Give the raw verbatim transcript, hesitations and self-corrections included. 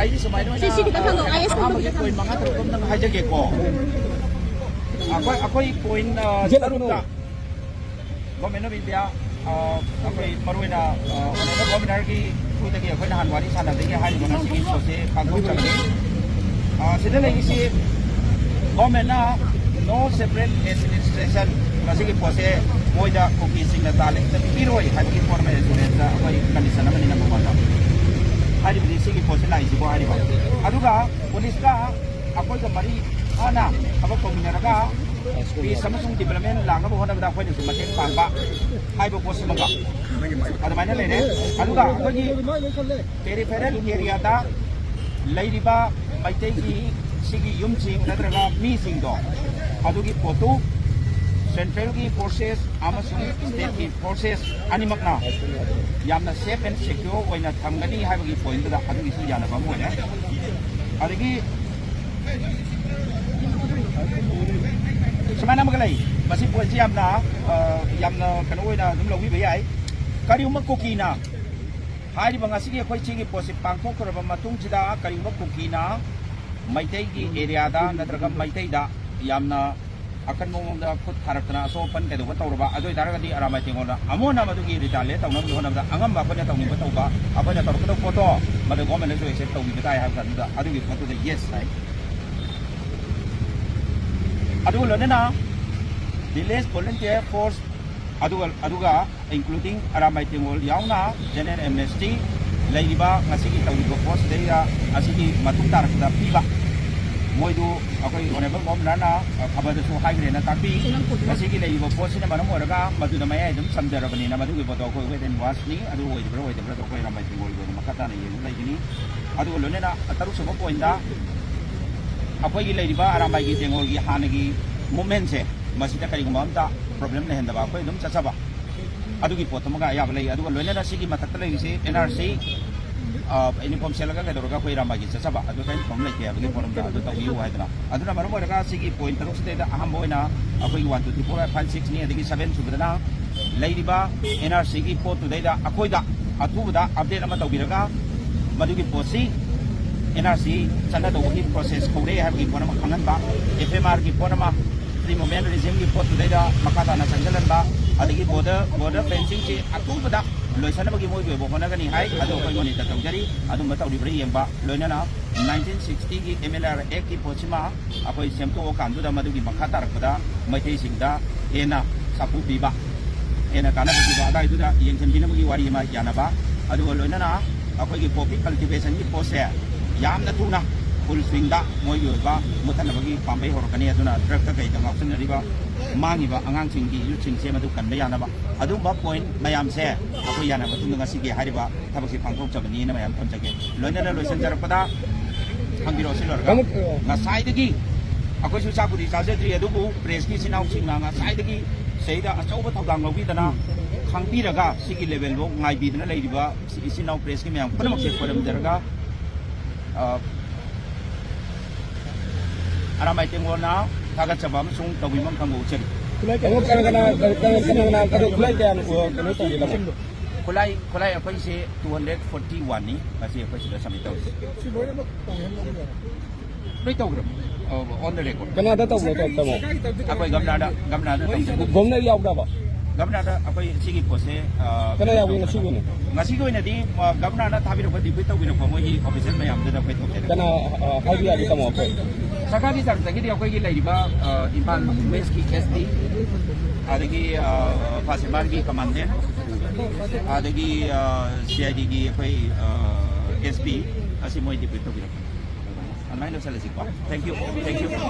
ꯑꯩꯗꯤ ꯁꯨꯃꯥꯏꯅ ꯑꯣꯏꯅ, ꯁꯤ, ꯁꯤ ꯈꯤꯇꯪ ꯊꯝꯃꯣ, ꯑꯩ ꯁꯤ ꯑꯍꯥꯟꯕꯒꯤ ꯈꯤꯇꯪ point ꯃꯉꯥ ꯇꯔꯨꯛ ꯑꯝꯇꯪ ꯍꯥꯏꯖꯒꯦꯀꯣ꯫ ꯑꯩꯈꯣꯏ, ꯑꯩꯈꯣꯏ point, ꯑ, ꯌꯦꯠꯂꯛꯀꯅꯨ꯫ ꯇꯔꯨꯛꯇ Government of India, ꯑ, ꯑꯩꯈꯣꯏ ꯃꯔꯨꯑꯣꯏꯅ, ꯑ, Honourable Governor ꯒꯤ ꯊ꯭ꯔꯨꯗꯒꯤ ꯑꯩꯈꯣꯏ ꯅꯍꯥꯟ ꯋꯥꯔꯤ ꯁꯥꯟꯅꯕꯗꯒꯤ ꯍꯥꯏꯔꯤꯕ ꯉꯁꯤꯒꯤ ꯄꯣꯠꯁꯦ ꯄꯥꯡꯊꯣꯛꯆꯕꯅꯤ꯫ ꯑ, ꯁꯤꯗ ꯂꯩꯔꯤꯁꯤ government ꯅ no separate administration, ꯃꯁꯤꯒꯤ ꯄꯣꯠꯁꯦ ꯃꯣꯏꯗ ꯀꯨꯀꯤꯁꯤꯡꯅ ꯇꯥꯜꯂꯦ ꯄꯤꯔꯣꯏ ꯍꯥꯏꯕꯒꯤ formal assurance ꯑꯩꯈꯣꯏ condition ꯑꯃꯅꯤ number one ꯗ꯫ ꯍꯥꯏꯔꯤꯕꯗꯤ ꯁꯤꯒꯤ ꯄꯣꯠꯁꯦ ꯂꯥꯛꯏꯁꯤꯕꯨ ꯍꯥꯏꯔꯤꯕ꯫ ꯑꯗꯨꯒ police ꯀ ꯑꯩꯈꯣꯏꯒ ꯃꯔꯤ ꯐꯅ ꯊꯕꯛ ꯇꯧꯃꯤꯟꯅꯔꯒ peace ꯑꯃꯁꯨꯡ development ꯂꯥꯛꯅꯕ ꯍꯣꯠꯅꯕꯗ ꯑꯩꯈꯣꯏꯅꯁꯨ ꯃꯇꯦꯡ ꯄꯥꯡꯕ ꯍꯥꯏꯕ ꯄꯣꯠꯁꯤꯃꯒ ꯑꯗꯨꯃꯥꯏꯅ ꯂꯩꯔꯦ꯫ ꯑꯗꯨꯒ ꯑꯩꯈꯣꯏꯒꯤ peripheral area ꯗ ꯂꯩꯔꯤꯕ ꯃꯩꯇꯩꯒꯤ ꯁꯤꯒꯤ ꯌꯨꯝꯁꯤꯡ ꯅꯠꯇ꯭ꯔꯒ ꯃꯤꯁꯤꯡꯗꯣ, ꯑꯗꯨꯒꯤ ꯄꯣꯠꯇꯨ central ꯒꯤ forces ꯑꯃꯁꯨꯡ state ꯀꯤ forces ꯑꯅꯤꯃꯛꯅ ꯌꯥꯝꯅ safe and secure ꯑꯣꯏꯅ ꯊꯝꯒꯅꯤ ꯍꯥꯏꯕꯒꯤ point ꯇꯨꯗ ꯑꯗꯨꯒꯤꯁꯨ ꯌꯥꯅꯕ ꯑꯃ ꯑꯣꯏꯔꯦ꯫ ꯑꯗꯒꯤ ꯁꯨꯃꯥꯏꯅ ꯑꯃꯒ ꯂꯩ, ꯃꯁꯤ point ꯁꯤ ꯌꯥꯝꯅ, ꯑ, ꯌꯥꯝꯅ ꯀꯩꯅꯣ ꯑꯣꯏꯅ ꯑꯗꯨꯝ ꯂꯧꯕꯤꯕ ꯌꯥꯏ꯫ ꯀꯔꯤꯒꯨꯝꯕ ꯀꯨꯀꯤꯅ ꯍꯥꯏꯔꯤꯕ ꯉꯁꯤꯒꯤ ꯑꯩꯈꯣꯏ ꯁꯤꯒꯤ ꯄꯣꯠꯁꯤ ꯄꯥꯡꯊꯣꯛꯈ꯭ꯔꯕ ꯃꯇꯨꯡꯁꯤꯗ ꯀꯔꯤꯒꯨꯝꯕ ꯀꯨꯀꯤꯅ ꯃꯩꯇꯩꯒꯤ area ꯗ ꯅꯠꯇ꯭ꯔꯒ ꯃꯩꯇꯩꯗ ꯌꯥꯝꯅ ꯑꯀꯟꯕ ꯃꯑꯣꯡꯗ ꯈꯨꯠ ꯊꯥꯔꯛꯇꯅ ꯑꯁꯣꯛ ꯑꯄꯟ ꯀꯩꯗꯧꯕ ꯇꯧꯔꯕ, ꯑꯗꯨ ꯑꯣꯏꯇꯥꯔꯒꯗꯤ ꯑꯔꯥꯝꯕꯥꯏ ꯇꯦꯡꯒꯣꯜꯅ ꯑꯃꯨꯛ ꯍꯟꯅ ꯃꯗꯨꯒꯤ retaliate ꯇꯧꯅꯕꯒꯤ ꯍꯣꯠꯅꯕꯗ ꯑꯉꯝꯕ ꯑꯩꯈꯣꯏꯅ ꯇꯧꯅꯤꯡꯕ ꯇꯧꯕ, ꯑꯩꯈꯣꯏꯅ ꯇꯧꯔꯛꯀꯗꯧꯕ ꯄꯣꯠꯇꯣ ꯃꯗꯨ government ꯅꯁꯨ accept ꯇꯧꯕꯤꯕ ꯇꯥꯏ ꯍꯥꯏꯕ ꯀꯥꯟꯗꯨꯗ ꯑꯗꯨꯒꯤ ꯄꯣꯠꯇꯨꯗ yes ꯍꯥꯏ꯫ ꯑꯗꯨꯒ ꯂꯣꯏꯅꯅ Village Volunteer Force, ꯑꯗꯨꯒ, ꯑꯗꯨꯒ including ꯑꯔꯥꯝꯕꯥꯏ ꯇꯦꯡꯒꯣꯜ ꯌꯥꯎꯅ general amnesty ꯂꯩꯔꯤꯕ ꯉꯁꯤꯒꯤ ꯇꯧꯔꯤꯕ ꯄꯣꯠꯁꯤꯗꯩꯗ ꯑꯁꯤꯒꯤ ꯃꯇꯨꯡ ꯇꯥꯔꯛꯄꯗ ꯄꯤꯕ, ꯃꯣꯏꯗꯨ ꯑꯩꯈꯣꯏ Honourable Governor ꯅ, ꯑ, ꯈꯕꯔꯗꯁꯨ ꯍꯥꯏꯈ꯭ꯔꯦꯅ ꯇꯥꯛꯄꯤ꯫ ꯃꯁꯤꯒꯤ ꯂꯩꯔꯤꯕ ꯄꯣꯠꯁꯤꯅ ꯃꯔꯝ ꯑꯣꯏꯔꯒ ꯃꯗꯨꯗ ꯃꯌꯥꯏ ꯑꯗꯨꯝ ꯆꯝꯖꯔꯕꯅꯤꯅ ꯃꯗꯨꯒꯤ ꯄꯣꯠꯇꯣ ꯑꯩꯈꯣꯏ wait and watch ꯅꯤ꯫ ꯑꯗꯨ ꯑꯣꯏꯔꯤꯕ꯭ꯔꯥ ꯑꯣꯏꯗꯕ꯭ꯔꯥꯗꯣ ꯑꯩꯈꯣꯏ ꯑꯔꯥꯝꯕꯥꯏ ꯇꯦꯡꯒꯣꯜꯒꯤ ꯑꯣꯏꯅ ꯃꯈꯥ ꯇꯥꯅ ꯌꯦꯡꯉ ꯂꯩꯒꯅꯤ꯫ ꯑꯗꯨꯒ ꯂꯣꯏꯅꯅ ꯇꯔꯨꯛ ꯁꯨꯕ point ꯗ ꯑꯩꯈꯣꯏꯒꯤ ꯂꯩꯔꯤꯕ ꯑꯔꯥꯝꯕꯥꯏꯒꯤ ꯇꯦꯡꯒꯣꯜꯒꯤ ꯍꯥꯟꯅꯒꯤ movement ꯁꯦ ꯃꯁꯤꯗ ꯀꯔꯤꯒꯨꯝꯕ ꯑꯝꯇ problem ꯂꯩꯍꯟꯗꯕ ꯑꯩꯈꯣꯏ ꯑꯗꯨꯝ ꯆꯠꯆꯕ꯫ ꯑꯗꯨꯒꯤ ꯄꯣꯠꯇꯨꯃꯒ ꯑꯌꯥꯕ ꯂꯩ꯫ ꯑꯗꯨꯒ ꯂꯣꯏꯅꯅ ꯁꯤꯒꯤ ꯃꯊꯛꯇ ꯂꯩꯔꯤꯁꯤ N R C, ꯑ, uniform ꯁꯦꯠꯂꯒ ꯀꯩꯗꯧꯔꯒ ꯑꯩꯈꯣꯏ ꯏꯔꯥꯃꯥꯏꯒꯤ ꯆꯠꯆꯕ, ꯑꯗꯨ ꯀꯔꯤꯝ problem ꯂꯩꯇꯦ ꯍꯥꯏꯕꯒꯤ ꯄꯣꯠ ꯑꯝꯗ ꯑꯗꯨ ꯇꯧꯕꯤꯌꯨ ꯍꯥꯏꯗꯅ꯫ ꯑꯗꯨꯅ ꯃꯔꯝ ꯑꯣꯏꯔꯒ ꯁꯤꯒꯤ point ꯇꯔꯨꯛꯁꯤꯗꯩꯗ ꯑꯍꯥꯟꯕ ꯑꯣꯏꯅ ꯑꯩꯈꯣꯏꯒꯤ one, two, three, four, five, six ꯅꯤ, ꯑꯗꯒꯤ seven ꯁꯨꯕꯗꯅ ꯂꯩꯔꯤꯕ N R C ꯒꯤ ꯄꯣꯠꯇꯨꯗꯩꯗ ꯑꯩꯈꯣꯏꯗ ꯑꯊꯨꯕꯗ update ꯑꯃ ꯇꯧꯕꯤꯔꯒ ꯃꯗꯨꯒꯤ ꯄꯣꯠꯁꯤ ꯑꯦꯟ ꯑꯥꯔ ꯁꯤ ꯆꯠꯅꯗꯧꯕꯒꯤ ꯄ꯭ꯔꯣꯁꯦꯁ ꯍꯧꯔꯦ ꯍꯥꯏꯕꯒꯤ ꯄꯣꯠ ꯑꯃ ꯈꯪꯍꯟꯕ, ꯑꯦꯐ ꯑꯦꯝ ꯑꯥꯔꯒꯤ ꯄꯣꯠ ꯑꯃ, ꯐ꯭ꯔꯤ ꯃꯨꯚꯃꯦꯟ ꯔꯤꯖꯤꯝꯒꯤ ꯄꯣꯠꯇꯨꯗꯩꯗ ꯃꯈꯥ ꯇꯥꯅ ꯆꯪꯁꯤꯜꯍꯟꯕ, ꯑꯗꯒꯤ ꯕꯣꯔꯗꯔ ꯕꯣꯔꯗꯔ ꯐꯦꯟꯁꯤꯡꯁꯤ ꯑꯊꯨꯕꯗ ꯂꯣꯏꯁꯤꯟꯅꯕꯒꯤ ꯃꯣꯏꯒꯤ ꯑꯣꯏꯕ ꯍꯣꯠꯅꯒꯅꯤ ꯍꯥꯏ꯫ ꯑꯗꯨ ꯑꯩꯈꯣꯏ ꯃꯣꯅꯤꯇꯔ ꯇꯧꯖꯔꯤ꯫ ꯑꯗꯨꯝꯕ ꯇꯧꯔꯤꯕ꯭ꯔꯥ ꯌꯦꯡꯕ, ꯂꯣꯏꯅꯅ ꯅꯥꯏꯟꯇꯤꯟ ꯁꯤꯛꯁꯇꯤꯒꯤ ꯑꯦꯝ ꯑꯦꯜ ꯑꯥꯔ ꯑꯦꯛꯀꯤ ꯄꯣꯠꯁꯤꯃ ꯑꯩꯈꯣꯏ ꯁꯦꯝꯗꯣꯛꯑꯀꯥꯟꯗꯨꯗ ꯃꯗꯨꯒꯤ ꯃꯈꯥ ꯇꯥꯔꯛꯄꯗ ꯃꯩꯇꯩꯁꯤꯡꯗ ꯍꯦꯟꯅ ꯁꯥꯐꯨ ꯄꯤꯕ, ꯍꯦꯟꯅ ꯀꯥꯟꯅꯕ ꯄꯤꯕ, ꯑꯗꯥꯏꯗꯨꯗ ꯌꯦꯡꯁꯤꯟꯕꯤꯅꯕꯒꯤ ꯋꯥꯔꯤ ꯑꯃ ꯌꯥꯅꯕ, ꯑꯗꯨꯒ ꯂꯣꯏꯅꯅ ꯑꯩꯈꯣꯏꯒꯤ ꯀꯣꯐꯤ ꯀꯜꯇꯤꯚꯦꯁꯟꯒꯤ ꯄꯣꯠꯁꯦ ꯌꯥꯝꯅ ꯊꯨꯅ ꯐꯨꯜ ꯁ꯭ꯋꯤꯡꯗ ꯃꯣꯏꯒꯤ ꯑꯣꯏꯕ ꯃꯨꯠꯊꯠꯅꯕꯒꯤ ꯄꯥꯝꯕꯩ ꯍꯧꯔꯛꯀꯅꯤ꯫ ꯑꯗꯨꯅ ꯗ꯭ꯔꯒꯇ ꯀꯩꯗ ꯉꯥꯎꯁꯤꯟꯅꯔꯤꯕ ꯃꯥꯡꯉꯤꯕ ꯑꯉꯥꯡꯁꯤꯡꯒꯤ, ꯌꯨꯠꯁꯤꯡꯁꯦ ꯃꯗꯨ ꯀꯟꯕ ꯌꯥꯅꯕ ꯑꯗꯨꯒꯨꯝꯕ ꯄꯣꯏꯟꯠ ꯃꯌꯥꯝꯁꯦ ꯑꯩꯈꯣꯏ ꯌꯥꯅꯕ ꯃꯇꯨꯡꯗ ꯉꯁꯤꯒꯤ ꯍꯥꯏꯔꯤꯕ ꯊꯕꯛꯁꯦ ꯄꯥꯡꯊꯣꯛꯆꯕꯅꯤꯅ ꯃꯌꯥꯝ ꯊꯝꯖꯒꯦ꯫ ꯂꯣꯏꯅꯅ ꯂꯣꯏꯁꯤꯟꯖꯔꯛꯄꯗ ꯍꯪꯕꯤꯔꯛꯑꯣ ꯁꯤ ꯂꯣꯏꯔꯒ꯫ ꯀꯃ-, ꯉꯁꯥꯏꯗꯒꯤ ꯑꯩꯈꯣꯏꯁꯨ ꯆꯥꯛꯄꯨꯗꯤ ꯆꯥꯖꯗ꯭ꯔꯤ, ꯑꯗꯨꯕꯨ ꯄ꯭ꯔꯦꯁꯀꯤ ꯏꯆꯤꯟ ꯏꯅꯥꯎꯁꯤꯡꯅ ꯉꯁꯥꯏꯗꯒꯤ ꯁꯤꯗꯩꯗ ꯑꯆꯧꯕ ꯊꯧꯗꯥꯡ ꯂꯧꯕꯤꯗꯅ ꯈꯪꯕꯤꯔꯒ ꯁꯤꯒꯤ ꯂꯦꯚꯦꯜꯐꯥꯎ ꯉꯥꯏꯕꯤꯗꯅ ꯂꯩꯔꯤꯕ ꯏꯆꯤꯟ ꯏꯅꯥꯎ ꯄ꯭ꯔꯦꯁꯀꯤ ꯃꯌꯥꯝ ꯄꯨꯝꯅꯃꯛꯁꯦ ꯈꯣꯏꯔꯝꯖꯔꯒ, ꯑ, ꯑꯔꯥꯃꯥꯏ ꯇꯦꯡꯒꯣꯜꯅ ꯊꯥꯒꯠꯆꯕ ꯑꯃꯁꯨꯡ ꯇꯧꯕꯤꯐꯝ ꯈꯪꯕ ꯎꯠꯆꯔꯤ꯫ ꯈꯨꯠꯂꯥꯏ ꯀꯌꯥ ꯑꯗꯣ ꯀꯅꯥ ꯀꯅꯥ, ꯀꯅꯥ ꯀꯅꯥ, ꯑꯗꯣ ꯈꯨꯠꯂꯥꯏ ꯀꯌꯥ, ꯑ, ꯀꯩꯅꯣ ꯇꯧꯒꯦ ꯇꯥꯃꯣ? ꯈꯨꯠꯂꯥꯏ, ꯈꯨꯠꯂꯥꯏ ꯑꯩꯈꯣꯏꯁꯦ ꯇꯨ ꯍꯟꯗ꯭ꯔꯦꯠ ꯐꯣꯔꯇꯤ ꯋꯥꯟꯅꯤ ꯉꯁꯤ ꯑꯩꯈꯣꯏ ꯁꯤꯗ ꯁꯕꯃꯤꯠ ꯇꯧꯔꯤꯁꯦ꯫ ꯁꯤ ꯂꯣꯏꯅꯃꯛ ꯄꯥꯡꯍꯟꯕ ꯌꯥꯔꯦ꯫ ꯂꯣꯏ ꯇꯧꯈ꯭ꯔꯕꯅꯤ꯫ ꯑꯣ, on the record꯫ ꯀꯅꯥꯗ ꯇꯧꯕꯅꯣ, ꯇꯥꯃꯣ? ꯑꯩꯈꯣꯏ ꯒꯝꯂꯥꯗ, ꯒꯝꯂꯥꯗ ꯇꯧꯖꯩ꯫ ꯒꯣꯕꯔꯅꯔ ꯌꯥꯎꯗꯕ? ꯒꯝꯂꯥꯗ ꯑꯩꯈꯣꯏ ꯁꯤꯒꯤ ꯄꯣꯠꯁꯦ, ꯑ, ꯀꯅꯥ ꯌꯥꯎꯒꯦ ꯉꯁꯤꯒꯤ ꯑꯣꯏꯅ? ꯉꯁꯤꯒꯤ ꯑꯣꯏꯅꯗꯤ, ꯑ, ꯒꯝꯂꯥꯅ ꯊꯥꯕꯤꯔꯛꯄ, ꯗꯤꯄ꯭ꯌꯨꯠ ꯇꯧꯕꯤꯔꯛꯄ ꯃꯣꯏꯒꯤ ꯑꯣꯐꯤꯁꯤꯌꯦꯜ ꯃꯌꯥꯝꯗꯨꯗ ꯑꯩꯈꯣꯏ ꯇꯧꯖꯔꯦ꯫ ꯀꯅꯥ, ꯑ, ꯍꯥꯏꯕ ꯌꯥꯒꯦ, ꯇꯥꯃꯣ, ꯑꯩꯈꯣꯏ? ꯁꯔꯀꯥꯔꯒꯤ ꯇꯔꯐꯇꯒꯤꯗꯤ ꯑꯩꯈꯣꯏꯒꯤ ꯂꯩꯔꯤꯕ, ꯑ, ꯏꯝꯐꯥꯜ ꯋꯦꯁꯀꯤ ꯑꯦꯁ ꯄꯤ, ꯑꯗꯒꯤ, ꯑ, ꯐꯥꯁꯤꯃꯥꯔꯒꯤ ꯀꯃꯥꯟꯗꯦꯟ, ꯑꯗꯒꯤ, ꯑ, ꯁꯤ ꯑꯥꯏ ꯗꯤꯒꯤ ꯑꯩꯈꯣꯏ, ꯑ, ꯑꯦꯁ ꯄꯤ, ꯑꯁꯤ ꯃꯣꯏ ꯗꯤꯄ꯭ꯌꯨꯠ ꯇꯧꯕꯤꯔꯛꯄꯅꯤ꯫ ꯑꯗꯨꯃꯥꯏꯅ ꯂꯣꯏꯁꯤꯜꯂꯁꯤꯀꯣ꯫ Thank you, thank you꯫